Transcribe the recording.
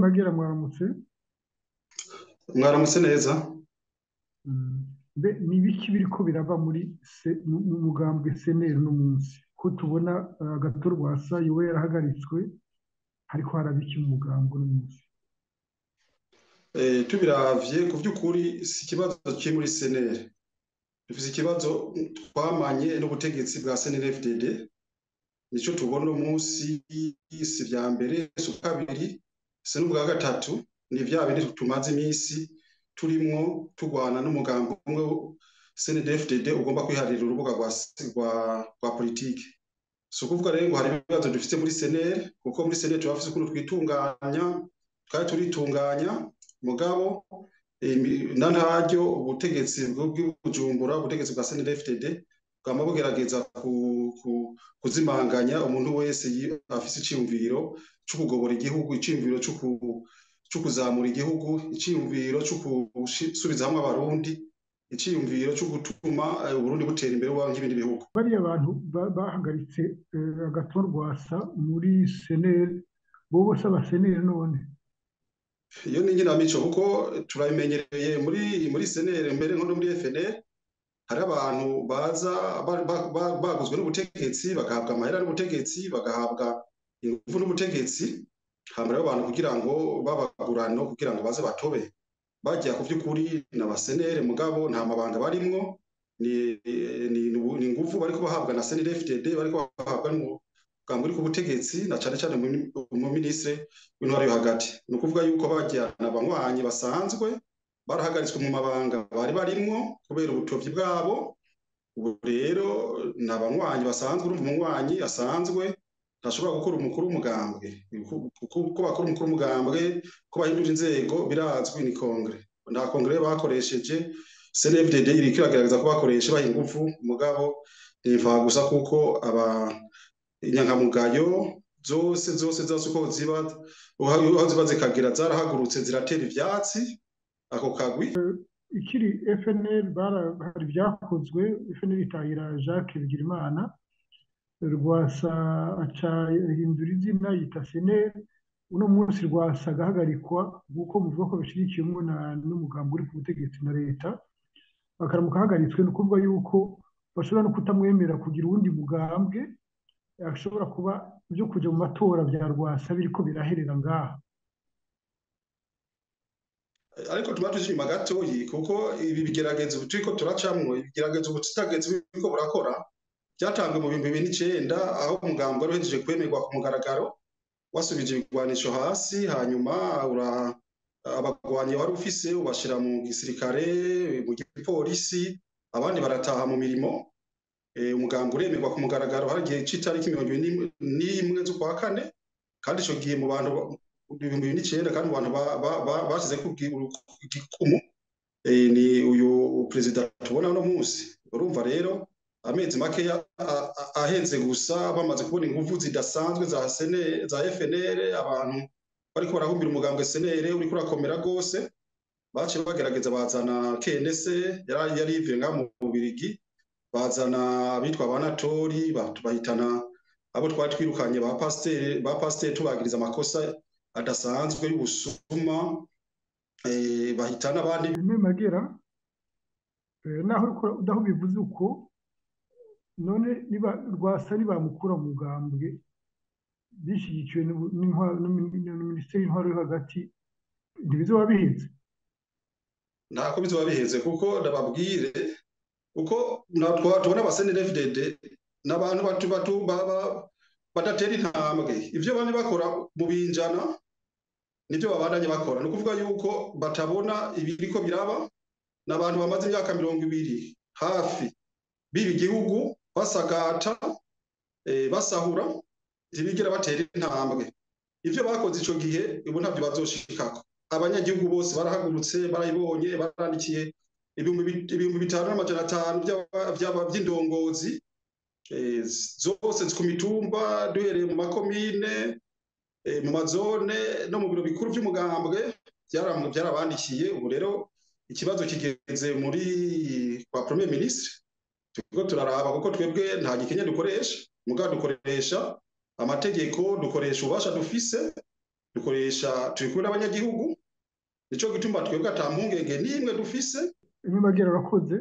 Magera, mwaramutse. Mwaramutse neza. Mbe ni ibiki biriko birava muri mu mugambwe CNL uno munsi, ko tubona Agathon Rwasa yoba yarahagaritswe, hariko haraba iki mu mugambwe uno munsi? Tubiravye ku vy'ukuri, si ikibazo kiri muri CNL. Dufise ikibazo twamanye n'ubutegetsi bwa CNDD-FDD. Nico tubona uno munsi, si vya mbere, si kabiri, si n'ubwa gatatu, ni vya bindi tumaze imisi turimwo turwana n'umugambi umwe CNDD-FDD ugomba kwiharira urubuga rwa politike. Si ukuvuga rero ngo hari ibibazo dufise muri CNL, kuko muri CNL turafise ukuntu twitunganya, twari turitunganya, mugabo na ntaryo ubutegetsi bw'i Bujumbura, ubutegetsi bwa CNDD-FDD bwama bugerageza kuzimanganya umuntu wese afise iciyumviro co kugobora igihugu, iciyumviro co kuzamura igihugu, iciyumviro co gusubiza hamwe Abarundi, iciyumviro co gutuma Uburundi butera imbere buba nk'ibindi bihugu. Bariya bantu bahagaritse Agathon Rwasa muri CNL, bo bose aba CNL none? Iyo ni inkinamico, kuko turabimenyereye muri CNL, mbere nko no muri FNL, hari abantu baza baguzwe n'ubutegetsi, bagahabwa amahera n'ubutegetsi, bagahabwa ingufu n'ubutegetsi, hama rero abantu kugira ngo babagurano kugira ngo baze batobe. Bajya ku vy'ukuri na ba CNL, mugabo nta mabanga barimwo, ni ingufu bariko bahabwa na CNDD-FDD, bariko bahabwa n'umugambi uri ku butegetsi, na cane cane mu ministre w'intwaro yo hagati. Ni ukuvuga yuko bajya abanywanyi basanzwe barahagaritswe mu mabanga bari barimwo kubera ubutovyi bwabo. Ubu rero ni abanywanyi basanzwe. Urumva, umunywanyi asanzwe ntashobora gukora umukuru w'umugambwe. Ko bakora umukuru w'umugambwe, ko bahindura inzego, birazwi, ni congrès. Nta congrès bakoresheje. CNDD-FDD iriko iragerageza kubakoresha, baha ingufu, mugabo ntimva gusa, kuko aba inyankamugayo zose zose zose uko ziba, aho ziba zikagira, zarahagurutse ziratera ivyatsi ako kagwi. Ikiri FNL, hari ibyakozwe, FNL itahira Jacques Bigirimana, Rwasa aca ahindura izina yita CNL. Uno munsi Rwasa agahagarikwa, nk'uko muvuga ko bishyigikiwemo n'umugambi uri ku butegetsi na leta, akaramuka ahagaritswe, ni ukuvuga yuko bashobora no kutamwemera kugira uwundi mugambwe. Ashobora kuba ibyo kujya mu matora bya Rwasa biriko biraherera ngaha. Ariko tuba tuje inyuma gatoyi, kuko ibi bigeragezo turiko turacamwo, ibigeragezo ubutegetsi buriko burakora, byatanzwe mu 2009, aho umugambi wari uhejeje kwemerwa ku mugaragaro, wasubije ibigwanisho hasi, hanyuma ura abagwanyi wari ufise ubashira mu gisirikare, mu gipolisi, abandi barataha mu mirimo. Umugambi uremerwa ku mugaragaro hari igihe c'itariki 21 z'ukwa kane. Kandi ico gihe mu bantu 2009, kandi mu bantu bashizeko igikumu ni uyu perezida tubona uno munsi. Urumva rero, amezi makeya aheze gusa, bamaze kubona inguvu zidasanzwe za SN, za FNL, abantu bariko barahumbira umugambwe CNL uriko urakomera gose, baciye bagerageza bazana KNC yari ivuye ngaha mu Bubirigi, bazana abitwa ba Natori, bahitana abo twari twirukanye, ba pasiteri tubagiriza amakosa adasanzwe y'ubusuma, bahitana abandi. Aimé Magera, naho udaho bivuze uko, none niba Rwasa nibamukura mu mugambwe bishyigikiwe na minisiteri y'intwaro yo hagati, ntibizoba biheze? Ntako bizoba biheze, kuko ndababwire uko tubona aba CNDD-FDD n'abantu badatera intambwe. Ivyo bamwe bakora mu binjana nivyo babandanye bakora. Ni ukuvuga yuko batabona ibiriko biraba. N'abantu bamaze imyaka 20 hafi biba igihugu, basagata, basahura, ntibigera batera intambwe. Ivyo bakoze ico gihe ubu ntabyo bazoshikako. Abanyagihugu bose barahagurutse, barayibonye, barandikiye 5500 vy'indongozi zose ku mitumba, duhereye mu makomine, mu mazone no mu biro bikuru vy'umugambwe, vyarabandikiye. Ubu rero ikibazo kigeze muri kwa premier ministre. Turiko turaraba, kuko twebwe nta gikenye dukoresha, mugabo dukoresha amategeko, dukoresha ububasha dufise. Dukoresha turi kumwe n'abanyagihugu, nico gituma twebwe ata mpungenge n'imwe dufise. Aimé Magera, urakoze.